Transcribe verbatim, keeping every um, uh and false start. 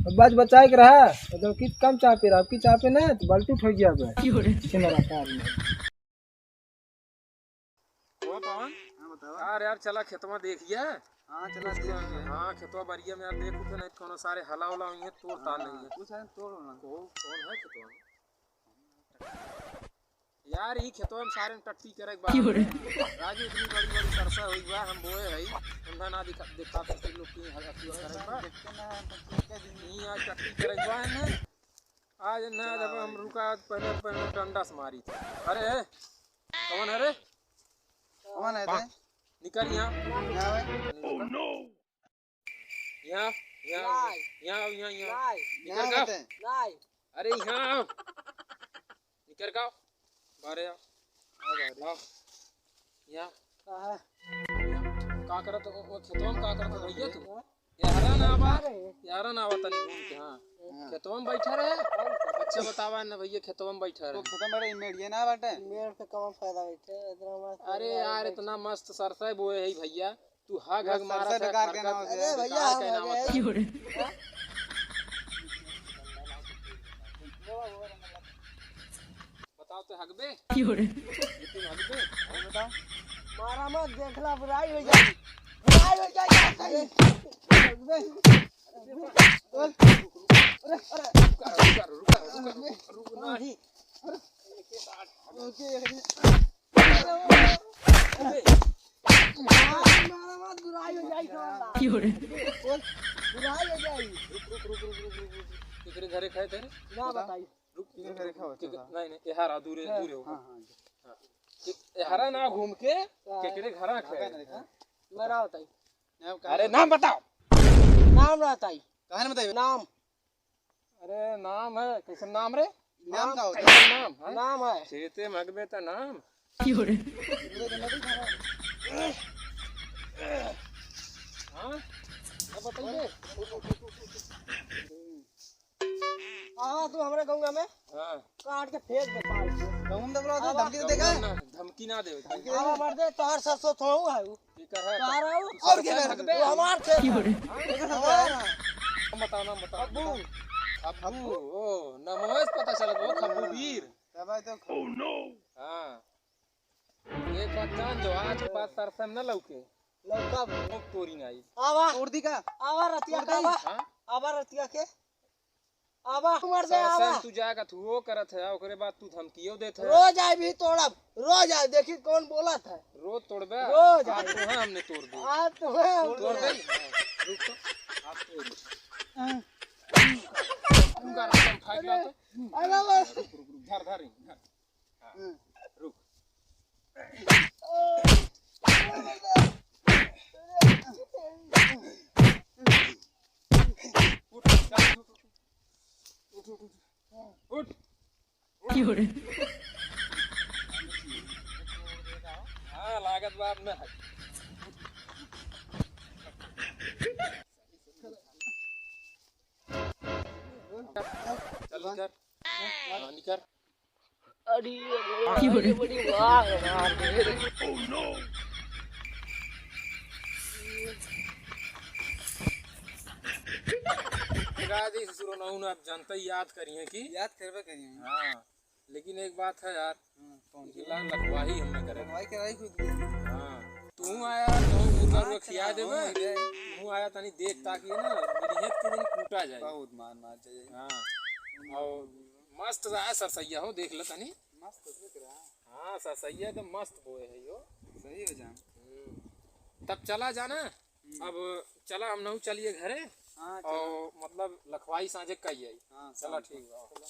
अब बाज बचाए के रहा, तो जब कि कम चापे रहा, अब की चापे ना, तो बाल्टी उठ गया बे। क्यों रे? छिनरा कार में। ओ पवन, हाँ, बतावा। यार, यार, चला खेतवा देखिया। हाँ, चला देखिया। हाँ, खेतवा बरिया में यार, देख उठे नहीं, कोनो सारे हला उला हुई है, तोड़ तार हाँ, नहीं है। कुछ है, तोड़ ना। कौन, कौन है खेतवा में? यार, ई खेतवा में सारे में टट्टी करे के बा। क्यों रे? राजू, इतनी बड़ी बड़ी सरसा हुई बा, हम बोए हई, ठंडा ना दिखा, दिखा सकते लोग की हर अथी करे के बा। देखते ना, हम तो देखते दिन। ई आज टट्टी करे के बा ने। आज ना, जब हम रुका, पहले, पहले डंडा से मारी। अरे, कौन है रे? कौन है रे? निकल यहाँ। यहाँ आवे। Oh no! यहाँ, यहाँ, लाए। यहाँ, यहाँ, यहाँ। लाए। निकल यहाँ का? आते हैं। लाए। अरे यहाँ। निकल का? बाहर आओ। आओ बाहर। आओ। यहाँ। का है? यहाँ। का करत हो? वो खेतवा में का करत हो भैया तू? हाँ? यारा ना आवा। अरे। यारा ना आवा तनी घूम के, हाँ। हाँ। खेतवा में बैठा रहे। अच्छा बतावा ना भैया, खेतवा में बैठा रहे। तो खेतवा में बैठा, मेड़ ये ना बाटे। मेड़ से कौन फायदा बैठे? इतना मस्त अरे यार, इतना मस्त सरसों बोए है भैया। तू हग हग मारत है, सरसों डकार के नाम से। अरे भैया, हम हगे। क्यों रे? बताओ तो हगबे? क्यों रे? ये तुम हगबे? हाँ, बताओ। मारा मत, देखला बुराई हो जाई। बुराई हो जाई, क्या कही? हगबे। अरे, अरे। रुका, रुका, रुका, रुका, रुका, रुका, नहीं। ओके। मारा मत, बुराई हो जाई, समझ ला। क्यों रे? बुराई हो जाई। रुक, रुक, रुक। केकरे घरे खाए तेरे? ना बताई। रुक, केकरे घरे खाओ, केकरे, चला। नहीं, नहीं, यहाँ रहा, दूरे, हाँ, दूरे हो। हाँ, हाँ। हाँ। के-, यहाँ रहा ना घूम के, हाँ। केकरे घरा खाए। हाँ। मैं ना बताई। नाम का अरे है? नाम बताओ। नाम ना बताई। काहे ना बताई? नाम। अरे नाम है, कैसन नाम रे? नाम का होता है? कैसन नाम है? नाम है। खेते में हगबे त नाम। क्यों रे? हाँ? अब बताइए। हाँ, तू हमरे गौवा में हाँ। काट के फेंक दे पाल के। गौवा में तो बोला, अब धमकी तो देगा। ना, धमकी ना दे। धमकी अब देगा। मर दे, तोहर सरसों थोड़ू है उ। ठीक है, तोहर है उ। और क्या है? वो हमार खेत है। क्यों रे? हमार है। नाम बताओ, नाम बताओ। खब्बू। खब्बू, ओ, नामवे से पता चलत बा, खब्बू वीर। तब भाई तो खब्बू। हाँ। एक बात जान जो, आज के बाद सरसों में न लौके। लौका। लोग तोरी ना आई। आवा। तोड़ दी का? आवा रतिया तोड़ का दी? आवा। हाँ? आवा रतिया के। आवा, मर दे, सरसों आवा। तू जाएगा, तू वो करत है, ओकरे बाद तू धमकियो देत है। रोज आए भी तोड़ब, रोज आए, देखी कौन बोलत है। रोज तोड़बे? रोज आज आए। तो है, हमने तोड़ दी। आज तो है, हम तोड़ तोड़ब। दे। रुक तो। आज तोड़। हाँ। रुक, रुक, रुक, फाइट ला तो। अरे, अरे, अरे। रुक, रुक, रुक, धर, धर, धर। हाँ, रुक। उठ, उठ, उठ, उठ। उठ, उठ, उठ। उठ। क्यों रे? हाँ, लागत बात ना है। चल, निकर। हाँ, निकर। अरे, अरे, बड़ी वाह, वाह, वाह। राधे ससुरो नौ ना, आप जनता ही याद करिए कि याद करबे करिए। हाँ, लेकिन एक बात है यार, हाँ, कौन कि सी? लाल लखवाही हमने करे। लखवाही कराई खुद की। हाँ, तू आया तो उधर हाँ, वो खिया चला, देबे। हो गए। तू आया तनी देख ताकि ना, बिनियत के दिन कूटा जाए। बहुत मार मार जाए। हाँ, और मस्त रहा सरसैया हो, देख ले तनी। मस्त देख रहा। हाँ, सरसैया तो मस्त बोए है यो। सही हो जान। हम्म। तब चला जाना। हम्म। अब चला, हम नहु चलिए घरे। हाँ, चला। और मतलब लखवाई साँझे कई आई। हाँ, चला, शाम को। ठीक बा। चला।